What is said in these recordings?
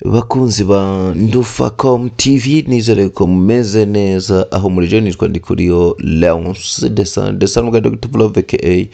Bakunzi ba Ndufacom TV, nizere ko mumeze neza aho muri. Je nitwa Ndikuriyo Leonce Desan Desan Dr. Love aka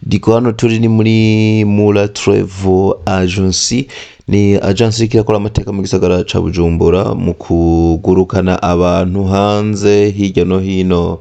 Diko. Hano turi ni muri Mura Travel Agency. Ni agence iriko irakora amateka mu gisagara ca Bujumbura mu kugurukana abantu hanze hirya no hino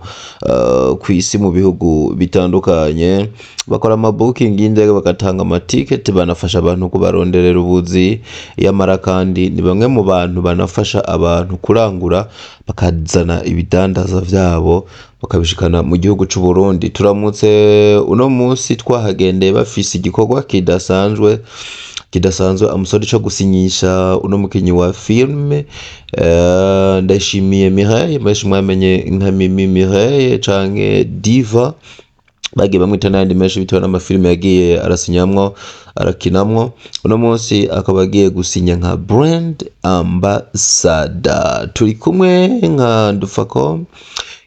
kw'isi, mu bihugu bitandukanye. Bakora ama booking y'indege, bagatanga amatiketi, banafasha abantu kubaronderera ubuzi. Yamara kandi ni bamwe mu bantu banafasha abantu kurangura, bakazana ibidandaza vyabo, bakabishikana mu gihugu c'u Burundi. Turamutse uno munsi twahagendeye bafise igikorwa kidasanzwe, kidasanzwe amusore co gusinyisha uno mukinyi wa filme Ndayishimiye Mireille, benshi mwamenye nka Mimi Mireille canke Diva, bagiye bamwita n'ayandi menshi bitewe n'amafilime yagiye arasinyamwo, arakinamwo. Uno munsi akaba agiye gusinya nka brand ambassador. Turi kumwe nka Ndufacom,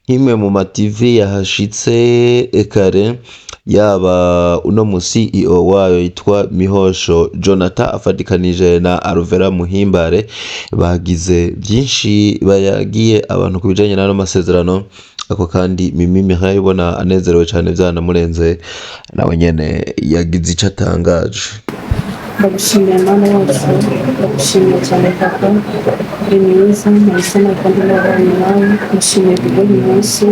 nk'imwe mu ma TV yahashitse kare. Yaba uno mu CEO wayo yitwa Mihosho Jonathan afatikanije na Alvera Muhimbare, bagize byinshi bayagiye abantu ku bijanye n'ano masezerano. Ako kandi Mimi Mireille ubona anezerewe cyane, byanamurenze, nawe nyene yagize ico atangaje. Ndagushimiye Mana yacu, ndagushimiye cyane Papa, uri mwiza, nahisemo kandi nabanye nawe. Nishimiye kubw'uyu munsi,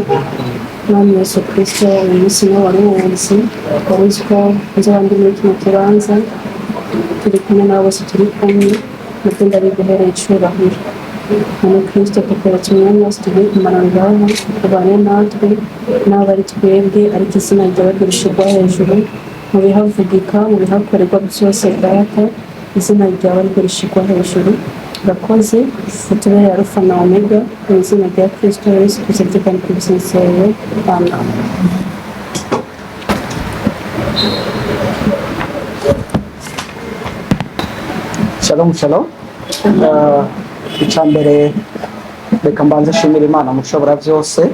Mwami Yesu Kristo. Uyu munsi niwo wari uwuzi, wari uzi ko nzoba ndi muri kino kibanza, turi kumwe nabo bose turi kumwe, nabyo ndabiguhereye icubahiro. Mwami Kristo, tukweretse umwanya wose tugiye kumara ngaha, ubane natwe n'abo ari twebwe, ariko izina ryawe rishirwa hejuru mu bihavugika, mu bihakorerwa byose. Data, izina ryawe ryo rishirwa hejuru. Urakoze, utubere Alufa na Omega. Mu izina rya Kristo Yesu tuzabye kandi tubyizeye, amen. Shalom shalom. Icya mbere, reka mbanze nshimire Imana mushobora byose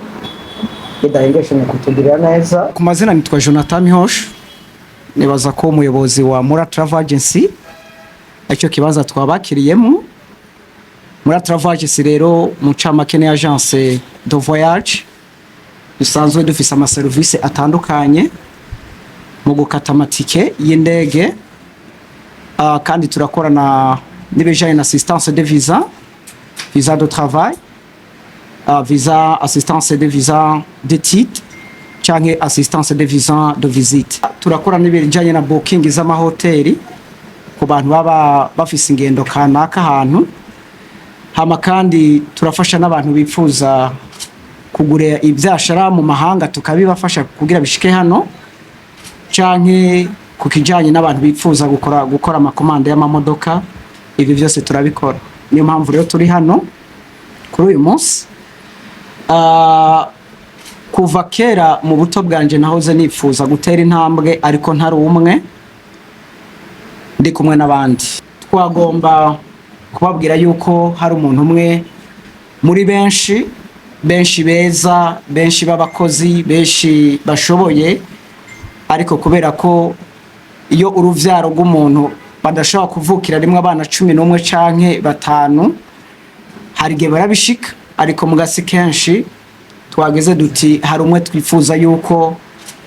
idahengeshanya kutugirira neza. Ku mazina nitwa Jonathan Mihosh, nibaza ko umuyobozi wa Mura Travel Agency, aricyo kibanza twabakiriyemo. Mura Travel Agency rero mu ncamake ni agence de voyage. Dusanzwe dufise amaserivisi atandukanye mu gukata amatike y'indege, kandi turakorana n'ibijanye na assistance de visa, visa de travail, visa, assistance de visa d'études canke assistance de visa de visite. Turakora n'ibijanye na booking z'amahoteli ku bantu baba bafise ingendo kanaka ahantu. Hama kandi turafasha n'abantu bifuza kugura ivyashara mu mahanga, tukabibafasha kugira bishike hano, canke ku kijanye n'abantu bifuza gukora amakomande y'amamodoka. Ibi byose turabikora. Niyo mpamvu rero turi hano kuri uyu munsi. Kuva kera mu buto bwanje nahoze nifuza gutera intambwe, ariko ntari umwe, ndi kumwe n'abandi. Twagomba kubabwira yuko hari umuntu umwe muri benshi, benshi beza, benshi b'abakozi, benshi bashoboye, ariko kubera ko iyo uruvyaro rw'umuntu badashobora kuvukira rimwe abana 11 canke batanu, hari igihe barabishika, ariko mu gasi kenshi. Twageze duti hari umwe twifuza yuko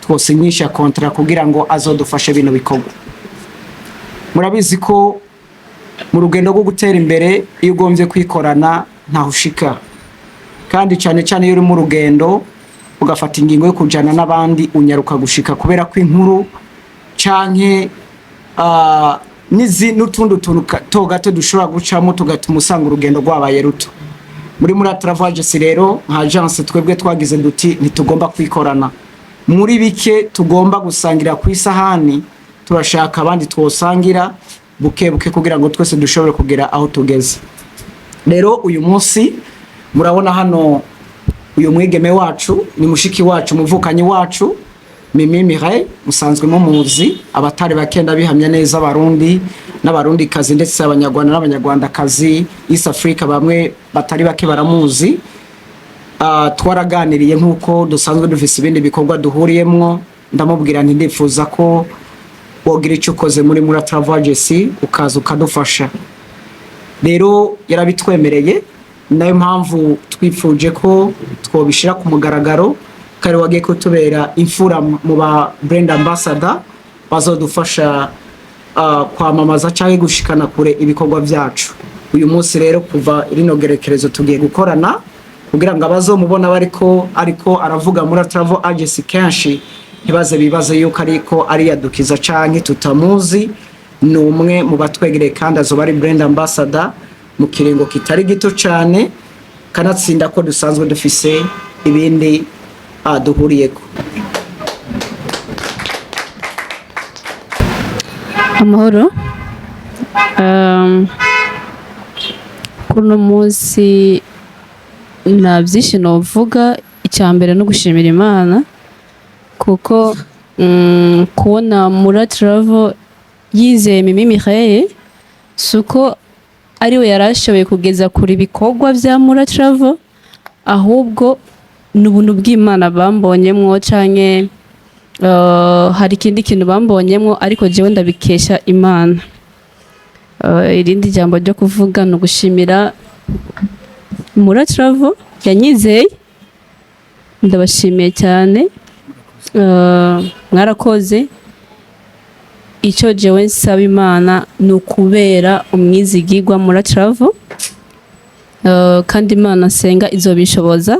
twosinyisha contrat kugira ngo azodufashe bino bikorwa. Murabizi ko mu rugendo rwo gutera imbere, iyo ugombye kwikorana ntaho ushika, kandi cyane cyane iyo uri mu rugendo ugafata ingingo yo kujana n'abandi, unyaruka gushika, kubera ko inkuru canke n'utundi tuntu gato gato dushobora gucamo tugatuma usanga urugendo rwabaye ruto. Muri Travel Agency rero, nka agence, twebwe twagize duti ntitugomba kwikorana. Muri bike tugomba gusangira ku isahani, turashaka abandi twosangira buke buke kugira ngo twese dushobore kugera aho tugeze. Rero uyu munsi murabona hano uyu mwigeme wacu ni mushiki wacu, umuvukanyi wacu, Mimi Mireille, musanzwe mumuzi abatari bakenda bihamya neza, Abarundi n'Abarundi kazi, ndetse Abanyarwanda n'Abanyarwandakazi, East Africa, bamwe batari bake baramuzi. Twaraganiriye nk'uko dusanzwe dufise ibindi bikorwa duhuriyemwo, ndamubwira nti ndifuza ko wogira icyo ukoze muri Mura Travel Agency, ukaza ukadufasha. Rero yarabitwemereye, ni nayo mpamvu twifuje ko twobishira ku mugaragaro kare wagiye kutubera imfura mu ba brand ambassador bazodufasha kwamamaza cyangwa gushikana kure ibikorwa byacu. Uyu munsi rero, kuva rino gerekerezo, tugiye gukorana kugira ngo abazomubona bariko ariko aravuga muri travel agency kenshi ntibaze bibaze yuko ariko ariyadukiza canke tutamuzi. Ni umwe mu batwegereye kandi azoba ari brand ambassador mu kiringo kitari gito cane, kanatsinda ko dusanzwe dufise ibindi duhuriyeko. Amahoro. Kuri uno munsi nta byinshi novuga. Icya mbere no gushimira Imana, kuko kubona Mura Travel yizeye Mimi Mireille, si uko ariwe yari ashoboye kugeza kure ibikorwa bya Mura Travel, ahubwo ni ubuntu bw'Imana bambonyemwo canke hari ikindi kintu bambonyemwo, ariko jewe ndabikesha Imana. Irindi jambo ryo kuvuga ni ugushimira Mura Travel yanyizeye. Ndabashimiye cyane. Mwarakoze. Icyo jewe nsaba Imana ni ukubera umwizigirwa Mura Travel. Kandi Imana nsenga izobishoboza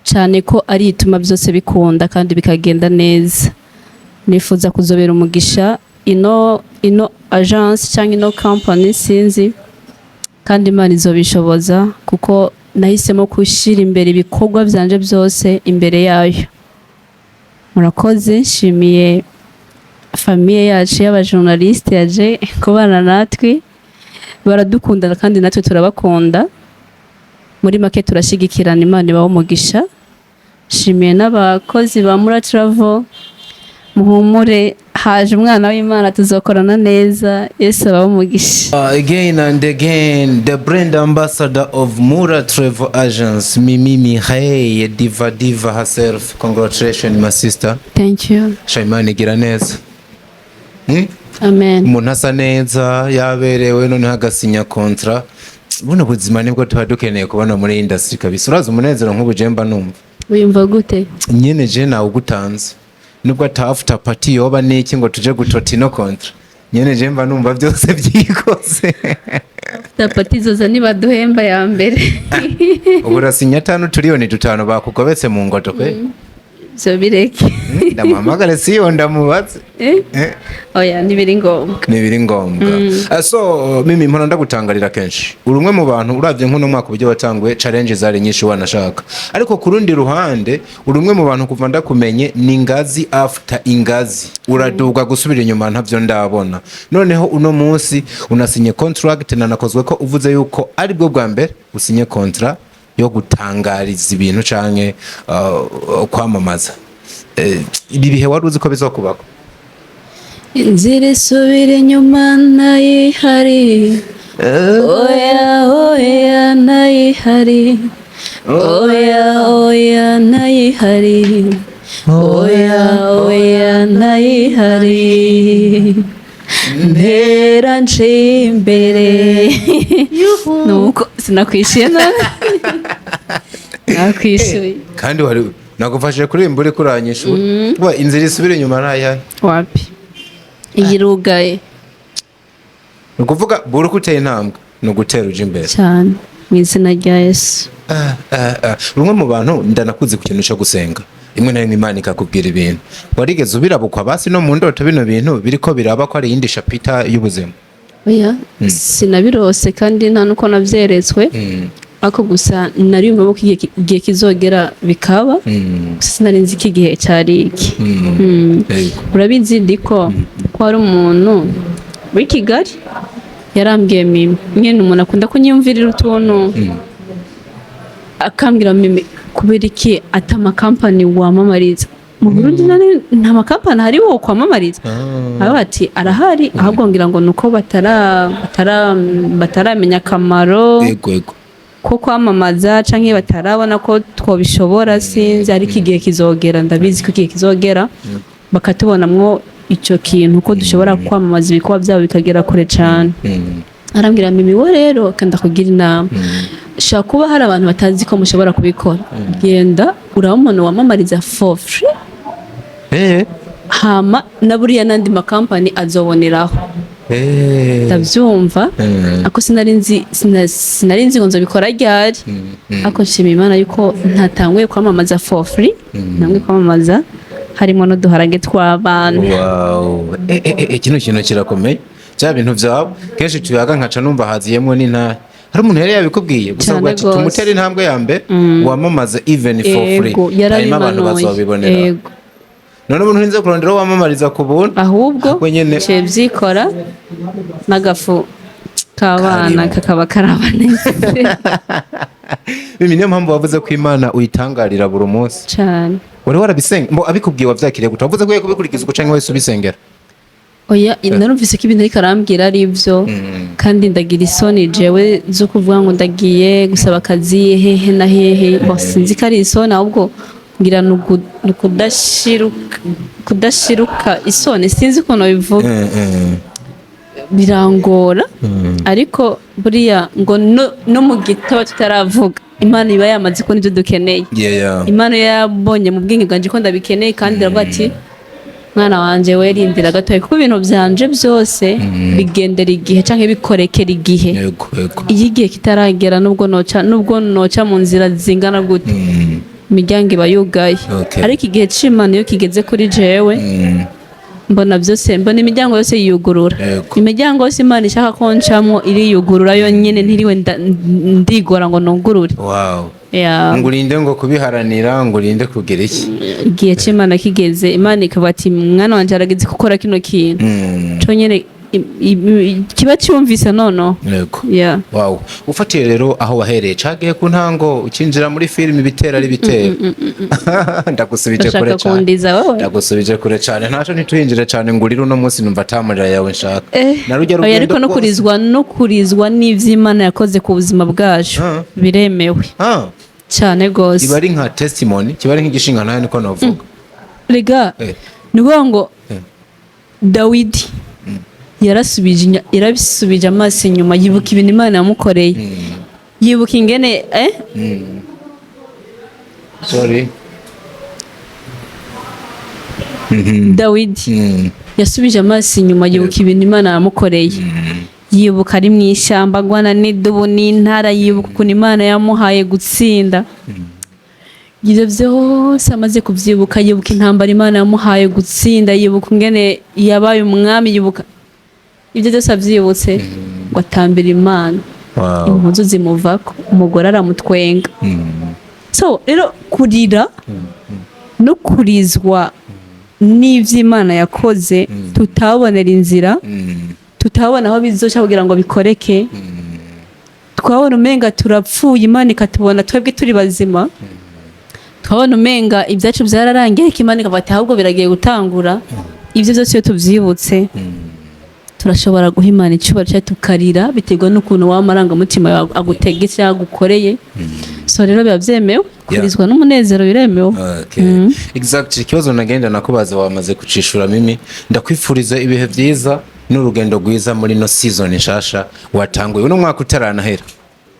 cyane, ko ari ituma byose bikunda kandi bikagenda neza. Nifuza kuzobera umugisha ino agence cyangwa ino company, sinzi, kandi Imana izobishoboza, kuko nahisemo gushyira imbere ibikorwa byanje byose imbere yayo. Murakoze. Nshimiye famille yacu y'abajournaliste yaje kubana natwe. Baradukunda kandi natwe turabakunda. Muri make turashyigikirana. Imana ibahe umugisha. Nshimiye n'abakozi ba Mura Travel. Muhumure, haje umwana w'Imana, tuzokorana neza. Yesu abahe umugisha. Again and again, the brand ambassador of Mura Travel Agents, Mimi Mireille, Diva Diva herself. Congratulations, my sister. Thank you. Shaimani igira neza. Amen. Umuntu asa neza, yaberewe, noneho agasinya contrat. Buno buzima nibwo tuba dukeneye kubona muri industry kabisa. Urazi umunezero nk'ubu je mba numva. Wiyumva gute? Nyene je nawe ugutanze. Nubwo ata after party yoba niki ngo tuje gutota ino contrat. Nyene je mba numva byose byikoze. Tapati zoza nibaduhemba ya mbere. Ubu urasinya 5 turiyoni 5 bakugobetse mu ngoto kwe. Ibyo bireke. Ndamuhamagare siyo ndamubaze. Eh? Eh, Oya, ntibiri ngombwa. Ntibiri ngombwa. So Mimi, mpora ndagutangarira kenshi. Uri umwe mu bantu, uravye nk'uno mwaka uburyo watanguye, challenge zari nyinshi wanashaka, ariko ku rundi ruhande uri umwe mu bantu kuva ndakumenye ni ingazi after ingazi, uraduga, gusubira inyuma ntavyo ndabona. Noneho uno munsi unasinye contract, nanakozwe ko uvuze yuko aribwo bwa mbere usinye contrat yo gutangariza ibintu canke kwamamaza. Ibi bihe wari uzi ko bizokubako? Inzira isubira inyuma ntayihari, oya oya, ntayihari, oya oya, ntayihari, oya oya, ntayihari. Ntera nce imbere. Nuko sinakwishyuye none nakwishyuye. Kandi wari nagufashije kuririmba uri kuranyishura. Wa inzira isubira inyuma ntayihari. Wapi, iyi irugaye. Ni ukuvuga buri uko uteye intambwe ni ugutera uja imbere. Cyane, mu izina rya Yesu. Ah, ah, ah. Rumwe mu bantu ndanakuzi ku kintu cyo gusenga, rimwe na rimwe Imana ikakubwira ibintu. Warigeze ubirabukwa basi no mu ndoto bino bintu biriko biraba, ko ari iyindi chapitre y'ubuzima? Oya, sinabirose kandi nta nuko nabyeretswe, ariko gusa nariyumvamo ko igihe kizogera bikaba. Gusa sinari nzi ko igihe cyari iki. Urabizi ndiko ko hari umuntu w'i Kigali yarambwiye: "Mimi mwene", umuntu akunda kunyiyumvirira utuntu, akambwira: "Mimi, kubera iki ata amakampani wamamariza mu Burundi? None nta makampani ahari wo kwamamariza?" Aho ati arahari, ahubwo ngira ngo nuko bataramenya akamaro yego yego ko kwamamaza, canke batarabona ko twobishobora, sinzi. Ariko igihe kizogera, ndabizi ko igihe kizogera bakatubonamwo ico kintu, ko dushobora kwamamaza ibikorwa byabo bikagera kure cane. Arambwira: "Mimi, wo rero kandi ndakugira inama, shobora kuba hari abantu batazi ko mushobora kubikora. Genda uraba umuntu wamamariza for free, hama na buriya n'andi makampani azoboneraho." Ndabyumva. Ako sinari nzi, sinari nzi ngo nzobikora ryari, ariko nshima Imana yuko ntatanguye kwamamaza for free, ntanguye kwamamaza harimo n'uduharage tw'abana. Wow. Kino kintu kirakomeye. Bya bintu byawe kenshi tuyaga nkaca numva haziyemwo n'intare. Hari umuntu yari yabikubwiye gusa Cyane avuga ati gose. tumutere intambwe ya mbere wamamaze even for free, Ego, hanyuma abantu yarabimanuye. bazobibonera. Ego. None umuntu ntinze kurondera uwo wamamariza ku buntu. Ahubwo we nyene. ciye byikora n'agafu k'abana Karimo. kakaba karabaneze. Mimi, niyo mpamvu wavuze ko Imana uyitangarira buri munsi. Cyane. Wari warabisenga mbo abikubwiye, wavyakiriye gute? Wavuze ko ugiye kubikurikiza uko canke wese ubisengera? Oya, narumvise ko ibintu ariko arambwira ari byo, kandi ndagira isoni jewe zo kuvuga ngo ndagiye gusaba akazi hehe na hehe. Bo sinzi ko ari isoni, ahubwo ngira ni kudashiruka isoni, sinzi ukuntu bivuga, birangora. Ariko buriya ngo no mu gitabo tutaravuga, Imana iba yamaze kubona ibyo dukeneye. Imana yabonye mu bwenge bwanje ko ndabikeneye, kandi iravuga ati: "Mwana wanje, we rindira gatoya, kuko ibintu byanje byose bigendera igihe canke bikorekera igihe." yego yego Iyo igihe kitaragera, nubwo noca mu nzira zingana gute, imiryango iba yugaye. Ariko igihe c'Imana iyo kigeze kuri jewe, mbona byose, mbona imiryango yose yiyugurura. Imiryango yose Imana ishaka ko ncamwo iriyugurura yonyene, ntiriwe ndigora ngo nugurure. Yeah. Ngo urinde ngo kubiharanira, ngo urinde kugira iki? Igihe c'Imana kigeze, Imana ikavuga ati: "Mwana wanje, arageze gukora kino kintu." Conyene kiba cyumvise noneho. Yeah. Wow, ufatiye rero aho wahereye cagiye ku ntango ukinjira muri filime, ibitera ari bitera, ndagusubije Ushaka kure cane. kundiza wowe? Ndagusubije kure cane, ntaco ntitwinjire cane ngo urire uno munsi, numva atamurira yawe nshaka. Narujya Oya, ariko no rugendo kurizwa, no kurizwa n'ivy'Imana yakoze ku buzima bwacu biremewe cyane gose. Iba ari nka testimony, kiba ari nk'igishinga nawe, niko navuga. Rega, ni ukuvuga ngo Dawidi yarabisubije amaso inyuma, yibuka ibintu Imana yamukoreye, yibuka ingene Sorry. Dawidi yasubije amaso inyuma, yibuka ibintu Imana yamukoreye, yibuka ari mu ishyamba agwana n'idubu n'intara, yibuka ukuntu Imana yamuhaye gutsinda. Ibyo byose amaze kubyibuka, yibuka intambara Imana yamuhaye gutsinda, yibuka ingene yabaye umwami, yibuka ibyo byose, abyibutse ngo atambira Imana, impuzu zimuvako, umugore aramutwenga. So rero kurira no kurizwa n'ivy'Imana yakoze tutabonera inzira, tutabona aho bizoca kugira ngo bikoreke, twabona umenga turapfuye, Imana ikatubona twebwe turi bazima. Twabona umenga ibyacu byararangiye, ariko Imana ikavuga ati: "Ahubwo biragiye gutangura." Ibyo byose iyo tubyibutse, turashobora guha Imana icyubahiro cyangwa tukarira, biterwa n'ukuntu wa marangamutima yawe agutegetse cyangwa agukoreye. So rero biba byemewe kurizwa n'umunezero, biremewe. Okay. Exact. Ikibazo nagenda nakubaza wamaze kucishura. Mimi, ndakwifuriza ibihe byiza n'urugendo rwiza muri no season nshasha watanguye uno mwaka utaranahera,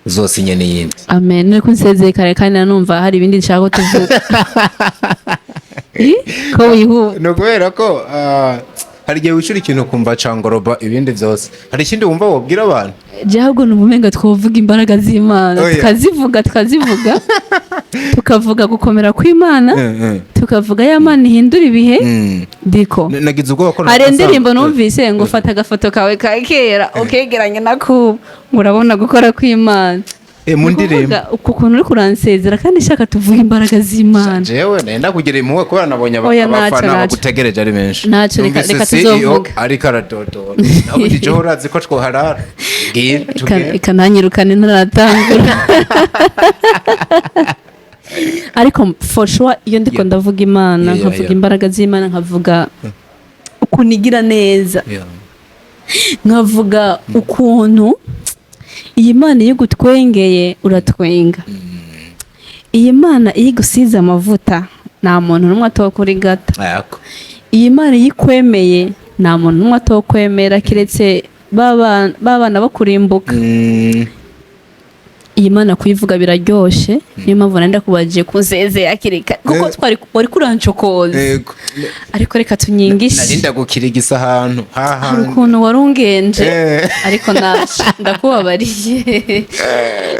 uzosinye n'iyindi. Amen. Ariko nsezeye kare kandi nanumva hari ibindi nshaka ko tuvuga. Ih, ko wihuta. Ni ukubera ko hari igihe wicura ikintu ukumva cangoroba ibindi byose. Hari ikindi wumva wobwira abantu? Je ahubwo numva umenga twovuga imbaraga z'Imana. Oh, yeah. Tukazivuga, tukazivuga, tukavuga gukomera kw'Imana, tukavuga ya Mana ihindura ibihe. Diko, Nagize ubwoba ko hari indirimbo numvise ngo fata agafoto kawe ka kera ukegeranye na kubu, ngo urabona gukora kw'Imana. Mu Ni ndirimbo. ukuvuga uku kuntu uri kuransezera kandi nshaka tuvuge imbaraga z'Imana. Jewe nenda kugira impuhwe kubera nabonye Oya, ntacyo, abafana ntacyo. bagutegereje ari benshi. Ntacyo, Numvise reka CEO tuzovuga. ariko aradodora nawe jeho, urazi ko twoharara. Bwira, tubwire. Ikananyirukane ntaratangura, ariko for sure iyo ndiko ndavuga Imana, nkavuga imbaraga z'Imana, nkavuga ukuntu igira neza, nkavuga ukuntu iyi Mana iyo igutwengeye uratwenga, iyi Mana iyo igusize amavuta nta muntu n'umwe atokurigata, Ayako. iyi Mana iyo ikwemeye nta muntu n'umwe atokwemera keretse Babana bo kurimbuka. Iyi Mana kuyivuga biraryoshe, niyo mpamvu nari ndakubagiye kunsezeye hakiri kare, kuko twari wari kurancokoza. Ariko reka tunyigishe. Narinda gukirigisa ahantu Hari hahandi. ukuntu wari ungenje. Ariko naje ndakubabariye.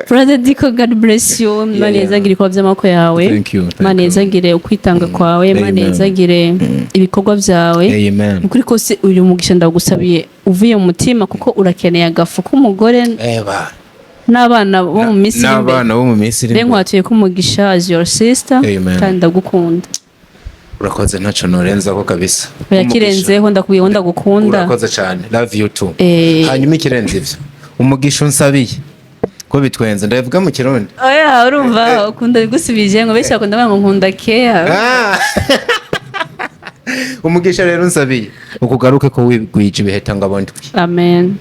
Brother Diko, God bless you. Imana yezagire ibikorwa by'amaboko yawe. Thank you, thank Imana you. yezagire ukwitanga kwawe. Imana Amen. yezagire ibikorwa byawe. Amen. Ukuri kose, uyu mugisha ndagusabiye uvuye mu mutima, kuko urakeneye agafu k'umugore Eba. n'abana bo mu minsi iri imbere. N'abana bo mu minsi iri Rero imbere. nkwatuye ko umugisha as your sister. Amen. Kandi ndagukunda. Urakoze, ntacyo norenzaho kabisa. Oya, kirenzeho, ndakubwiye ngo ndagukunda. Urakoze cyane, love you too. Hanyuma ikirenze ivyo, umugisha unsabiye ko bitwenze, ndabivuga mu Kirundi. Oya, urumva ukunda bigusubije ngo benshi bakunda bavuga ngo nkunda keya. Ah! Umugisha rero unsabiye ukugaruke ko wigwije ibiheta ngabo ndwi. Amen.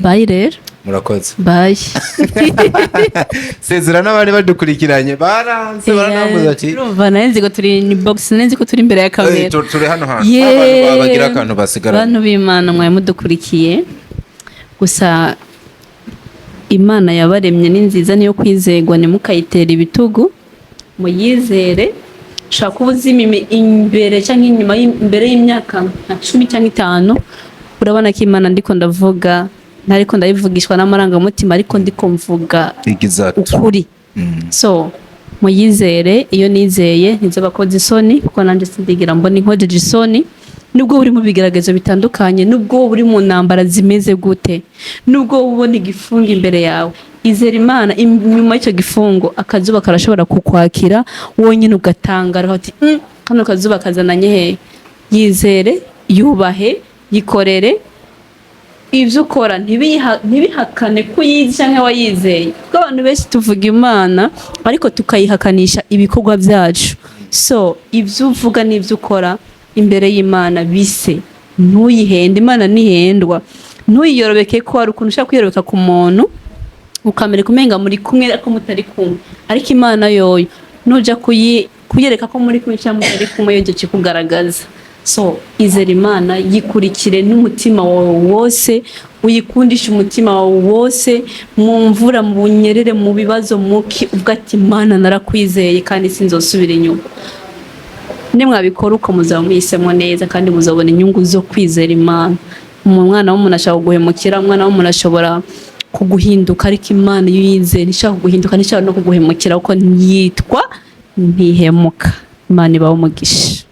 Bye rero. Murakoze. Bye. Sezera n'abari badukurikiranye, baranze baranambuza ati Urumva nari nzi ko turi inbox, nari nzi ko turi imbere ya kamera. Turi hano hantu abantu bagira akantu basigaranye. Bantu b'Imana mwari mudukurikiye, gusa Imana yabaremye ni nziza, niyo kwizegwa, ntimukayitera ibitugu, muyizere. Ushobora kuba uzimime imbere cyangwa inyuma, imbere y'imyaka nka 10 cyangwa 5, urabona ko Imana ndiko ndavuga ntariko ndabivugishwa n'amarangamutima, ariko ndiko mvuga Exact. ukuri. So muyizere. Iyo nizeye ntizobakoze isoni, kuko nanjye sindigira mbona inkojeje isoni. Nubwo buri mu bigeragezo bitandukanye, nubwo buri mu ntambara zimeze gute, nubwo wowe ubona igifungo imbere yawe, izera Imana. Inyuma y'icyo gifungo akazuba karashobora kukwakira wonyine, ugatangara uti: Kano kazuba kazananye hehe?" Yizere, yubahe, yikorere. Ibyo ukora ntibihakane ko uyizi cyangwa wayizeye, kuko abantu benshi tuvuga Imana ariko tukayihakanisha ibikorwa byacu. So ibyo uvuga n'ibyo ukora imbere y'Imana bise, ntuyihende. Imana ntihendwa. Ntuyiyorobeke, ko hari ukuntu ushobora kwiyorobeka ku muntu ukamera kumenga muri kumwe ariko mutari kumwe. Ariko Imana yoyo nuja kuyereka ko muri kumwe cyangwa mutari kumwe, yo kikugaragaza. So izera Imana, yikurikire n'umutima wawe wose, uyikundishe umutima wawe wose, mu mvura, mu bunyerere, mu bibazo, muki uvuga ati: "Imana narakwizeye kandi sinzosubira inyuma." Nimwabikora uko, muzaba muhisemo neza kandi muzabona inyungu zo kwizera Imana. Umwana w'umuntu ashobora kuguhemukira, umwana w'umuntu ashobora kuguhinduka, ariko Imana iyo uyizeye ntishobora kuguhinduka, ntishobora no kuguhemukira, kuko yitwa ntihemuka. Imana ibahe umugisha.